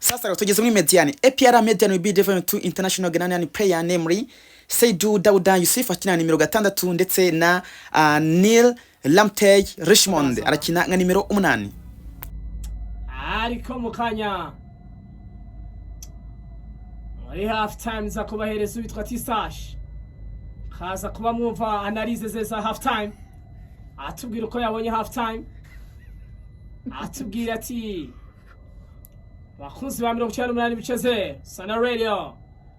Sasa rero tugeze muri médiane. APR médiane will be developed to international Ghanaian player, namely Seydou Dauda Yusuf akina nimero 6, ndetse na Neil Lamptey Richmond arakina nka nimero 8. Ariko mu kanya muri half time nza kubahereza uwitwa Tisash, kaza kuba mwumva analyse ze za half time, atubwira uko yabonye half time, atubwira ati: "Bakunzi ba 98.0 Sana Radio,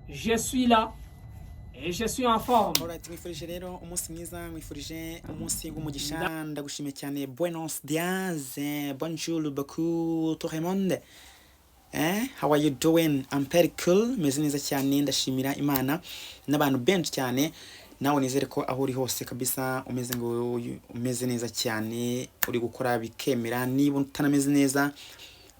je suis là et je suis en forme." Alright, mwifurije rero umunsi mwiza, mwifurije umunsi w'umugisha. Ndagushimiye cyane. Buenos dias, bonjour beaucoup tout le monde. How are you doing? I'm very cool, meze neza cyane, ndashimira Imana n'abantu benshi cyane. Nawe nizere ko aho uri hose kabisa umeze ngo umeze neza cyane, uri gukora bikemera. Niba utanameze neza,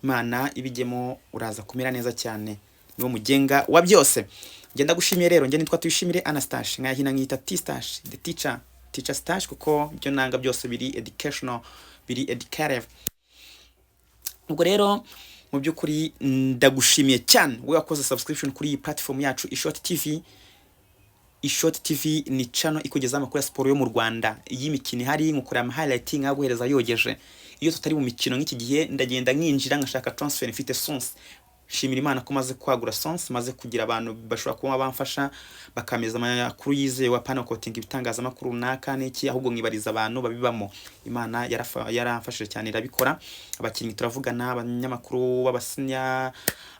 Imana ibijyemo, uraza kumera neza cyane, niwo mugenga wa byose. Njye ndagushimiye rero. Njye nitwa Tuyishimire Anastash, nkahina nkita T-Stash, the teacher, teacher stash, kuko ibyo nanga byose biri educational, biri educative. Ubwo rero mu by'ukuri ndagushimiye cyane wowe wakoze subscription kuri iyi platform yacu Ishoti TV. Ishoti TV ni channel ikugezaho amakuru ya siporo yo mu Rwanda. Iyo imikino ihari, nkukorera ama highlight nkaguhereza yogeje. Iyo tutari mu mikino nk'iki gihe, ndagenda nkinjira ngashaka transfer mfite source. Shimira Imana ko maze kwagura source, maze kugira abantu bashobora kuba bamfasha bakameza amakuru yizewe, apana quotinga ibitangazamakuru runaka n'iki, ahubwo nkibariza abantu babibamo. Imana yaramfashije cyane, irabikora. Abakinnyi turavugana, abanyamakuru b'abasinya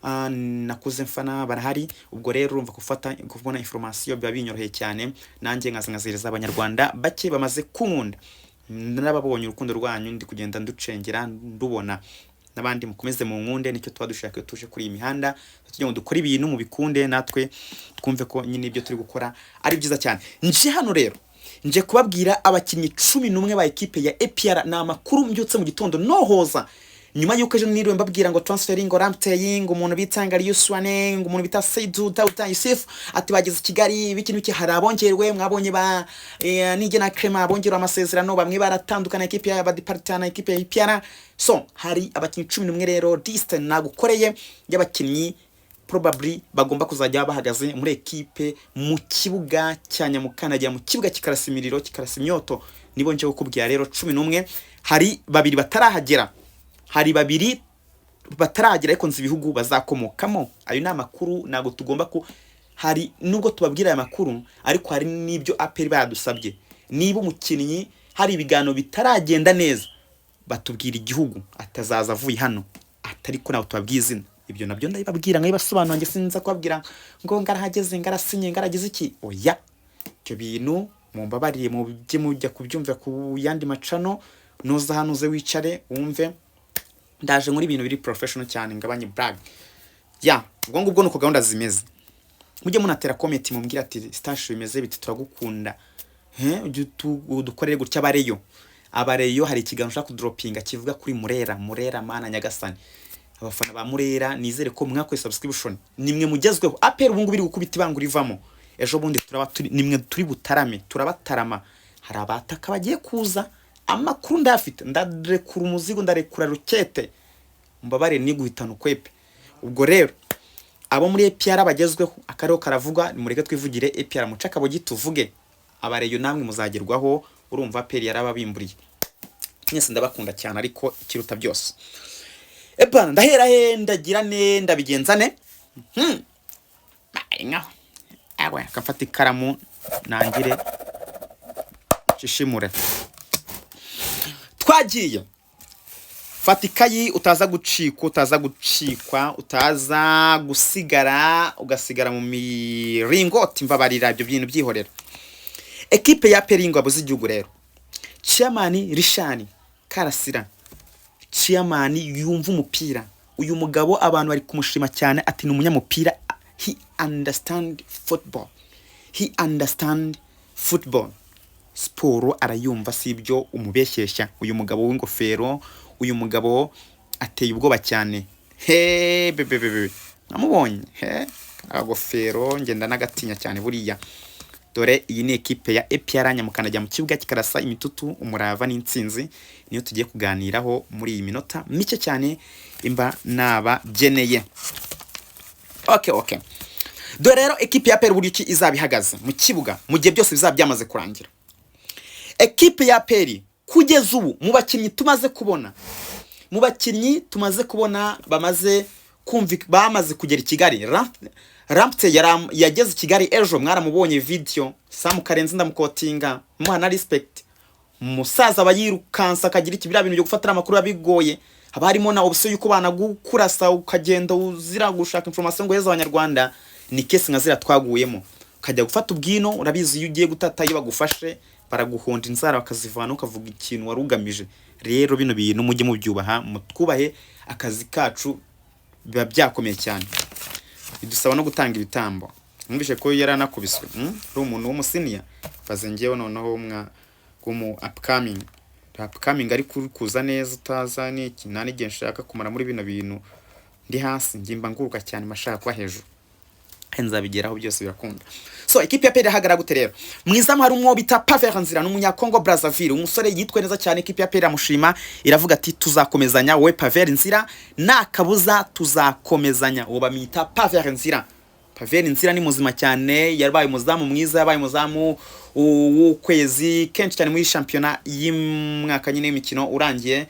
nakuze mfana barahari. Ubwo rero urumva gufata kubona information biba binyoroheye cyane, nanjye nkaza nkazereza Abanyarwanda bake bamaze kunkunda. Narababonye, urukundo rwanyu ndi kugenda nducengera ndubona. N'abandi mukomeze mu nkunde, nicyo tuba dushaka iyo tuje kuri iyi mihanda, tugira ngo dukore ibintu mubikunde, natwe twumve ko nyine ibyo turi gukora ari byiza cyane. Nje hano rero nje kubabwira abakinnyi 11 ba ekipe ya APR. Ni amakuru mbyutse mu gitondo nohoza, nyuma y'uko ejo niriwe mbabwira ngo transfer, ngo Lamptey, ngo umuntu bita Ngariyu Swane, ngo umuntu bita Seydou Dauda Yusuf, ati bageze i Kigali, ibiki n'ibiki. Hari abongerwe, mwabonye ba Nige na Clement bongerwa amasezerano, bamwe baratandukana ekipe ya badipartana ekipe ya APR. So hari abakinnyi 11 rero, liste nagukoreye y'abakinnyi probably bagomba kuzajya bahagaze muri ekipe mu kibuga cya Nyamukandagira, mu kibuga kikarasa imiriro, kikarasa imyoto. Nibo nje kukubwira rero, 11. Hari babiri batarahagera, hari babiri batarahagera, ariko nzi ibihugu bazakomokamo. Ayo ni amakuru, ntabwo tugomba ku hari nubwo tubabwira aya makuru, ariko hari n'ibyo APR bayadusabye. Niba umukinnyi hari ibiganiro bitaragenda neza, batubwira igihugu atazaza avuye hano, atari ko ntabwo tubabwiye izina. Ibyo nabyo ndabibabwira nkabibasobanura. Njye sinza kubabwira ngo ngarahageze, ngarasinye, ngaragize iki, oya. Ibyo bintu mumbabarire, mujye mujya kubyumva ku yandi macano. Nuza hano uze wicare wumve, ndaje muri ibintu biri professional cyane, ngabanye brag ya. Ubwo ngubwo nuko gahunda zimeze. Mujye munatera comment, mumbwire ati: "Stash, bimeze biti? Turagukunda." He ujye udukorere gutya. Abareyo, abareyo, hari ikiganiro ushaka kudropinga kivuga kuri Murera. Murera, Mana nyagasani, abafana ba Murera, nizere ko mwakoze subscription, nimwe mugezweho. APR ubu ngubu iri gukubita ibangura ivamo. Ejo bundi turaba turi nimwe turi butarame, turabatarama. Hari abataka bagiye kuza, amakuru ndayafite. Ndarekura umuzigo, ndarekura rukete, mbabare niguhitana ukwepe. Ubwo rero abo muri APR bagezweho, akariho karavugwa, nimureke twivugire APR, muce akabogi tuvuge. Abareyo namwe muzagerwaho, urumva APR yarababimburiye. Mwese ndabakunda cyane, ariko ikiruta byose, ebana, ndahera he? Ndagira ne, ndabigenza ne? Baye nkaho awe akafata ikaramu nangire nshishimure. Twagiye, fata ikayi utaza gucikwa, utaza gucikwa, utaza gusigara, ugasigara mu miringoti. Mbabarira, ibyo bintu byihorera. Ekipe ya APR y'ingabo z'igihugu rero, chairman Richard Karasira, chairman yumva umupira. Uyu mugabo abantu bari kumushima cyane, ati ni umunyamupira, he understand football, he understand football, siporo arayumva, si ibyo umubeshyeshya. Uyu mugabo w'ingofero, uyu mugabo ateye ubwoba cyane. He bebe, namubonye he akagofero, ngenda n'agatinya cyane buriya. Dore iyi ni ekipe ya APR Nyamukandagira mu kibuga kikarasa imitutu, umurava n'intsinzi. Niyo tugiye kuganiraho muri iyi minota mike cyane imba nabageneye. Okay, dore rero ekipe ya APR uburyo ki izaba ihagaze mu kibuga mu gihe byose bizaba byamaze kurangira. Ekipe ya APR kugeza ubu, mu bakinnyi tumaze kubona bamaze kumva, bamaze kugera i Kigali, Lamptey yageze i Kigali ejo, mwaramubonye video. Sam Karenzi ndamukotinga, muha na respect. Umusaza aba yirukansa akagira iki, biriya bintu byo gufatira amakuru biba bigoye, haba harimo na option y'uko banagukurasa ukagenda uzira gushaka information ngo uheze Abanyarwanda. Ni case nka ziriya twaguyemo, ukajya gufata ubwino. Urabizi, iyo ugiye gutata, iyo bagufashe baraguhonda inzara bakazivana, ukavuga ikintu wari ugamije. Rero bino bintu mujye mubyubaha, mutwubahe, akazi kacu biba byakomeye cyane, bidusaba no gutanga ibitambo. Mwumvishe ko yaranakubiswe, Ari umuntu w'umusiniya baze ngewe noneho umwa w'umu upcoming ariko uri kuza neza utaza n'iki, nta n'igihe nshaka kumara muri bino bintu ndi hasi, ngimba nguruka cyane, mashaka kuba hejuru kandi nzabigeraho, byose birakunda. So ikipe ya APR irahagarara gute rero? Mu izamu hari umwo bita Paver Nzira, ni umunyakongo Brazzaville, umusore yitwe neza cyane. Ikipe ya APR iramushima, iravuga ati: "Tuzakomezanya wowe Paver Nzira, nta kabuza tuzakomezanya." Uwo bamwita Paver Nzira. Paver Nzira ni muzima cyane, yabaye umuzamu mwiza, yabaye umuzamu w'ukwezi kenshi cyane muri shampiyona y'umwaka nyine w'imikino urangiye.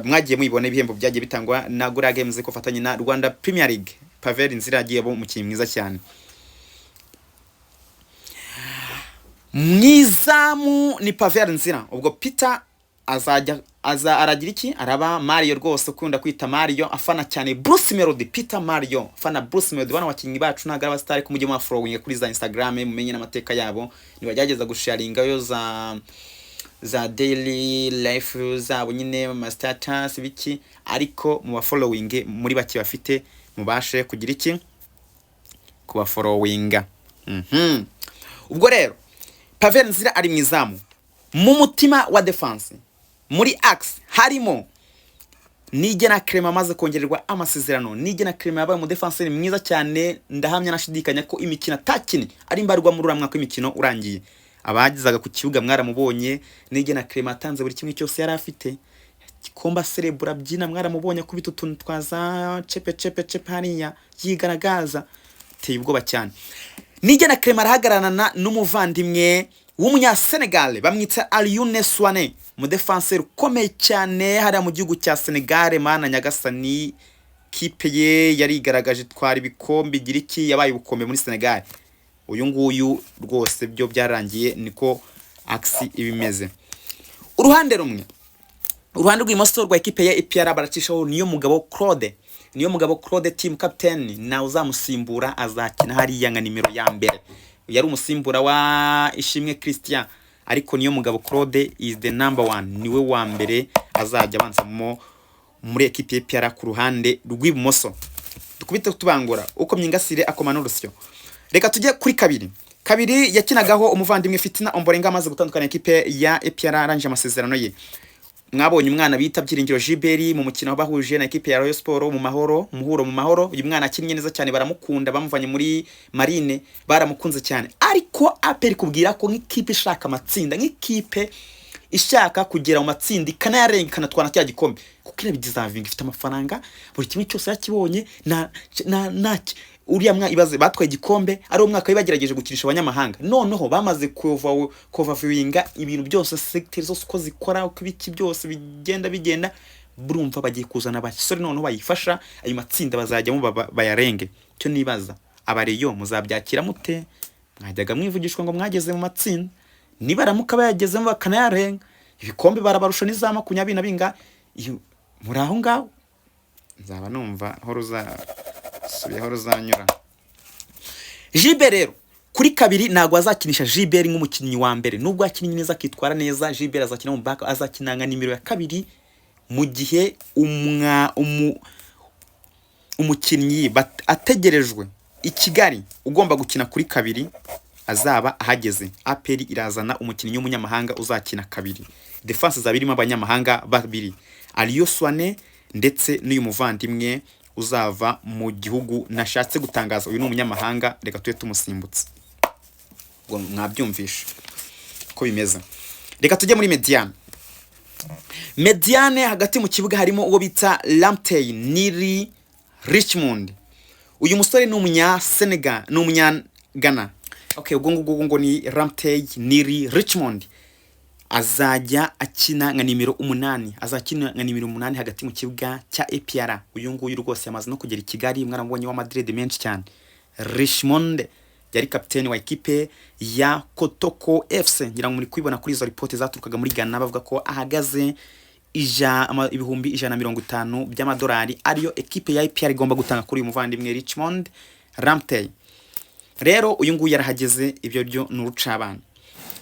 Mwagiye muyibona ibihembo byagiye bitangwa na Gorilla Games ku bufatanye na Rwanda Premier League. Pavel Nzira yagiye aba umukinnyi mwiza cyane. Mu izamu ni Pavel Nzira. Ubwo Peter azajya aza aragira iki, araba Mario rwose, ukunda kwita Mario, afana cyane Bruce Melody. Peter Mario afana Bruce Melody. Bano bakinnyi bacu ntabwo ari abasitari, ko mujye mubafollowinga kuri za Instagram, mumenye n'amateka yabo, nibagerageza gusharinga yo za daily life zabo nyine, ama status biki, ariko mu bafollowing muri bake bafite, mubashe kugira iki, kubafollowinga. Ubwo rero Pavel Nzira ari mu izamu. Mu mutima wa defense, muri axe, harimo Nigena Clement, amaze kongererwa amasezerano. Nigena Clement yabaye umudefanseri mwiza cyane, ndahamya nashidikanya ko imikino atakini ari mbarwa muri uriya mwaka w'imikino urangiye. Abagezaga ku kibuga mwaramubonye, Nigena Clement atanze buri kimwe cyose yari afite, gikomba serebura byina, mwaramubonye akubita utuntu twa za cepe cepe cepe hariya yigaragaza, ateye ubwoba cyane. Nigena Clement arahagararana n'umuvandimwe w'umunyasenegal bamwita Alioune Souane, umudefanseri ukomeye cyane hariya mu gihugu cya Senegal. Mana nyagasani, kipe ye yarigaragaje, itwara ibikombe, igira iki, yabaye ubukombe muri Senegal. Uyu nguyu rwose byo byarangiye, niko axe iba imeze. Uruhande rumwe, uruhande rw'imoso rwa ekipe ya APR, baracishaho Niyo Mugabo Claude. Niyo Mugabo Claude, team captain, nawe uzamusimbura, azakina hariya nka nimero ya mbere. Yari umusimbura wa Ishimwe Christian, ariko Niyo Mugabo Claude is the number one, niwe wa mbere azajya abanzamo muri ekipe ya APR ku ruhande rw'ibumoso. Dukubite tubangura uko myingasire akoma n'urusyo. Reka tujye kuri kabiri. Kabiri yakinagaho umuvandimwe Fitina Ombolenga, amaze gutandukana ekipe ya APR, arangije amasezerano ye. Mwabonye umwana bita Byiringiro Gilbert mu mukino bahuje na ekipe ya Rayon Sport mu Mahoro, muhuro mu Mahoro. Uyu mwana akinnye neza cyane, baramukunda, bamuvanye muri Marine, baramukunze cyane. Ariko APR kubwira ko nk'ikipe ishaka amatsinda, nk'ikipe ishaka kugera mu matsinda ikanayarenga, ikanatwara cya gikombe, kuko irabideservinga, ifite amafaranga, buri kimwe cyose yakibonye. Na uriya mwa ibaze batwaye igikombe ari umwaka bagerageje gukinisha abanyamahanga, noneho bamaze kuva kuvaviwinga ibintu byose, secteur zose uko zikora, uko ibiki byose bigenda, burumva bagiye kuzana abasore noneho bayifasha, ayo matsinda bazajyamo bayarenge. Icyo nibaza, abareyo muzabyakira mute? Mwajyaga mwivugishwa ngo mwageze mu matsinda, nibaramuka bayagezemo bakanayarenga, ibikombe barabarusha n'iza makumyabiri na binga muri aho ngaho, nzaba numva aho ruzasubiye, aho ruzanyura. Jibe rero kuri kabiri ntabwo azakinisha Gilbert nk'umukinnyi wa mbere, nubwo yakinnye neza akitwara neza. Gilbert azakina mu back, azakina nka nimero ya kabiri, mu gihe umukinnyi ategerejwe i Kigali ugomba gukina kuri kabiri azaba ahageze. APR irazana umukinnyi w'umunyamahanga uzakina kabiri. Defense izaba irimo abanyamahanga babiri, Aliou Souane ndetse n'uyu muvandimwe uzava mu gihugu nashatse gutangaza. Uyu ni umunyamahanga, reka tube tumusimbutse. Ubwo mwabyumvishe ko bimeze. Reka tujye muri médiane. Médiane hagati mu kibuga harimo uwo bita Lamptey Niri Richmond. Uyu musore ni umunya Senegal, ni umunya Ghana. Okay, ubwo ngubwo ngo ni Lamptey Nili Richmond, azajya akina nka nimero 8, azakina nka nimero 8 hagati mu kibuga cya APR. Uyu nguyu rwose yamaze no kugera i Kigali, mwaramubonye wa Madrid menshi cyane. Richmond yari kapiteni wa ekipe ya Kotoko FC, ngira ngo muri kubibona kuri izo ripoti zaturukaga muri Ghana, bavuga ko ahagaze 150,000 by'amadolari, ariyo ekipe ya APR igomba gutanga kuri uyu muvandimwe Richmond Lamptey. Rero uyu nguyu yarahageze, ibyo byo ni urucabana.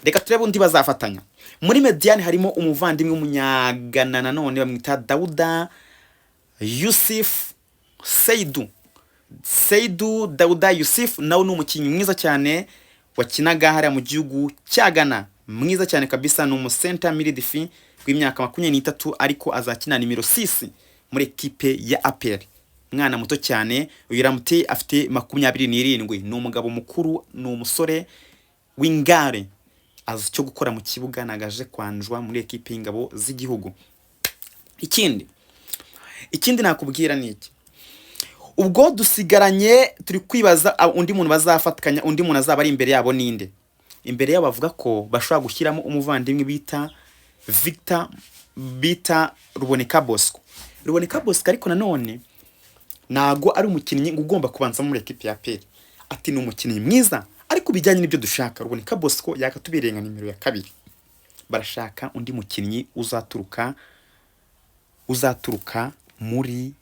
Reka turebe undi bazafatanya muri médiane. Harimo umuvandimwe w'umunyagana nanone bamwita Dauda Yusuf Seidu. Seidu Dauda Yusuf nawe ni umukinnyi mwiza cyane wakinaga hariya mu gihugu cya Ghana, mwiza cyane kabisa. Ni umu center midfield w'imyaka 23, ariko azakina nimero 6 muri ekipe ya APR. Umwana muto cyane uyu Lamptey afite 27, ni umugabo mukuru, ni umusore w'ingare, azi icyo gukora mu kibuga, ntabwo aje kwanjwa muri ekipe y'ingabo z'igihugu. Ikindi nakubwira ni iki: ubwo dusigaranye turi kwibaza undi muntu bazafatikanya, undi muntu azaba ari imbere yabo ninde. Imbere yabo bavuga ko bashobora gushyiramo umuvandimwe bita Victor, bita Ruboneka Bosco. Ruboneka Bosco ariko nanone ntago ari umukinnyi ngo ugomba kubanza muri ekipe ya APR. Ati ni umukinnyi mwiza, ariko bijyanye n'ibyo dushaka, Ruboneka Bosco yakatubereye nka nimero ya 2. Barashaka undi mukinnyi uzaturuka muri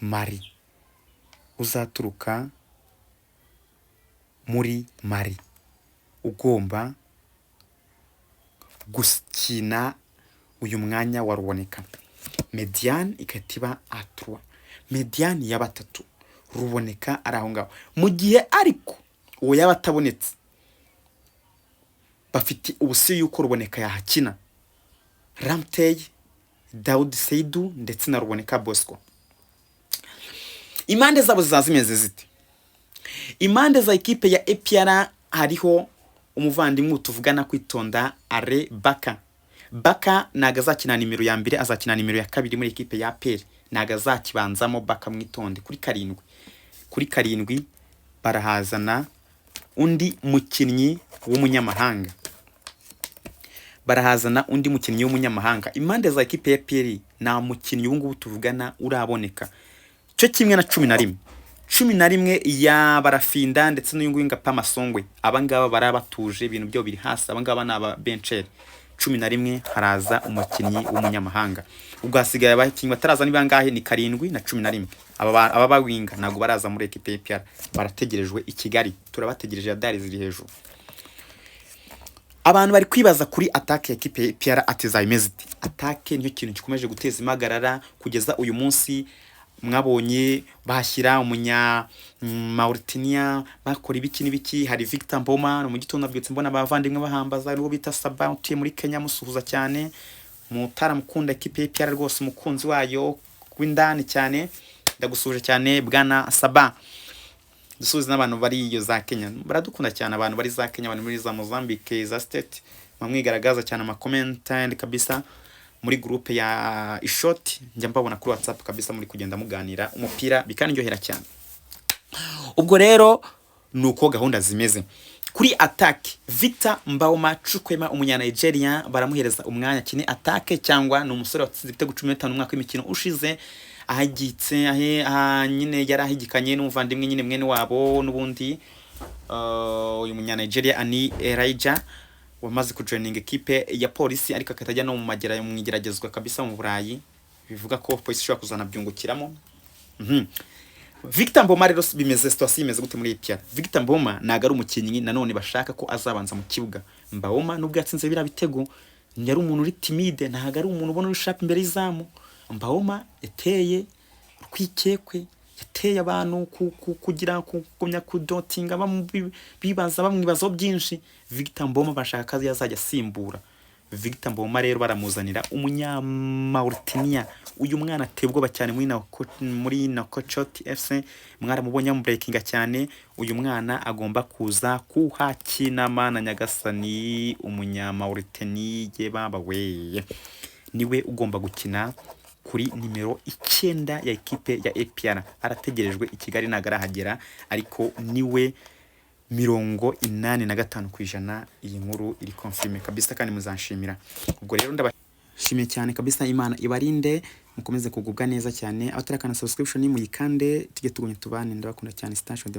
Mali, uzaturuka muri Mali, ugomba gukina uyu mwanya wa Ruboneka. Médiane igahita iba à trois, médiane ya batatu, Ruboneka ari aho ngaho. Mu gihe ariko uwo yaba atabonetse, bafite ubusiyo yuko Ruboneka yahakina. Lamptey, Daud Seidu ndetse na Ruboneka Bosco. Impande zabo zizaba zimeze zite? Impande za ekipe ya APR hariho umuvandimwe tuvugana Kwitonda Are Baka. Baka ntabwo azakina nimero ya 1, azakina nimero ya 2 muri ekipe ya APR, ntabwo azakibanzamo. Baka mwitonde kuri 7. Kuri 7 barahazana undi mukinnyi w'umunyamahanga, barahazana undi mukinnyi w'umunyamahanga. Impande za ekipe ya APR nta mukinnyi ubu ngubu tuvugana uraboneka, cyo kimwe na 11. 11 ya Barafinda ndetse n'uyu nguyu Ngapa Masongwe, aba ngaba baraba batuje, ibintu byabo biri hasi, aba ngaba ni aba bencheur. 11 haraza umukinnyi w'umunyamahanga. Ubwo hasigaye abakinnyi bataraza ni bangahe? Ni 7 na 11. Aba bawinga ntabwo baraza muri ekipe ya APR, barategerejwe i Kigali, turabategereje, radari ziri hejuru. Abantu bari kwibaza kuri attaque ya ekipe ya APR, ati zayimeze ite? Attaque nicyo kintu gikomeje guteza impagarara kugeza uyu munsi. Mwabonye bahashyira umunya Mauritania, bakora ibiki n'ibiki. Hari Victor Mboma, mu gitondo nabyutse mbona abavandimwe bahambaza n'uwo bita Saba utuye muri Kenya, musuhuza cyane, mutaramukunda ekipe ya APR rwose, umukunzi wayo w'indani cyane. Ndagusuhuje cyane bwana Saba. Dusuhuze n'abantu bari iyo za Kenya, baradukunda cyane. Abantu bari za Kenya, abantu muri za Mozambique, za State, mwamwigaragaza cyane ama comment and kabisa muri groupe ya Ishoti, njya mbabona kuri WhatsApp kabisa, muri kugenda muganira umupira bikanryohera cyane. Ubwo rero nuko gahunda zimeze kuri attaque. Victor Mbaoma Chukwema, umunya Nigeria, baramuhereza umwanya akine attaque, cyangwa ni umusore watsinze ibitego 15 umwaka w'imikino ushize, ahagitse ahe aha nyine yari ahigikanye n'umuvandimwe nyine mwene wabo n'ubundi, uyu munya Nigeria Ani Elijah wamaze kujoininga ekipe ya Polisi, ariko akatajya no mu magera mu igeragezwa kabisa mu Burayi, bivuga ko Polisi ishobora kuzanabyungukiramo. Victor Mboma rero bimeze, situation imeze gute muri APR? Victor Mboma ntago ari umukinnyi nanone bashaka ko azabanza mu kibuga. Mboma nubwo yatsinze biriya bitego, yari umuntu uri timide, ntago ari umuntu ubona uri sharp imbere y'izamu. Mboma yateye urwikekwe, yateye abantu kugira kugumya kudotinga, bibaza, bamwibazaho byinshi. Victor Mboma bashaka ko yazajya asimbura. Victor Mboma rero baramuzanira umunyamauritania. Uyu mwana ateye ubwoba cyane muri Nouakchott FC, mwaramubonye amuburekinga cyane. Uyu mwana agomba kuza kuhakina. Mana nyagasani, umunyamauritania baba we, niwe ugomba gukina kuri Kuri nimero 9 ya ekipe ya APR arategerejwe i Kigali, ntabwo arahagera, ariko niwe 85%. Iyi nkuru iri confirmé kabisa kandi muzanshimira. Ubwo rero ndabashimiye cyane kabisa, Imana ibarinde, mukomeze kugubwa neza cyane. Abatarakanda subscription muyikande, tujye tugumye tubane. Ndabakunda cyane. Station.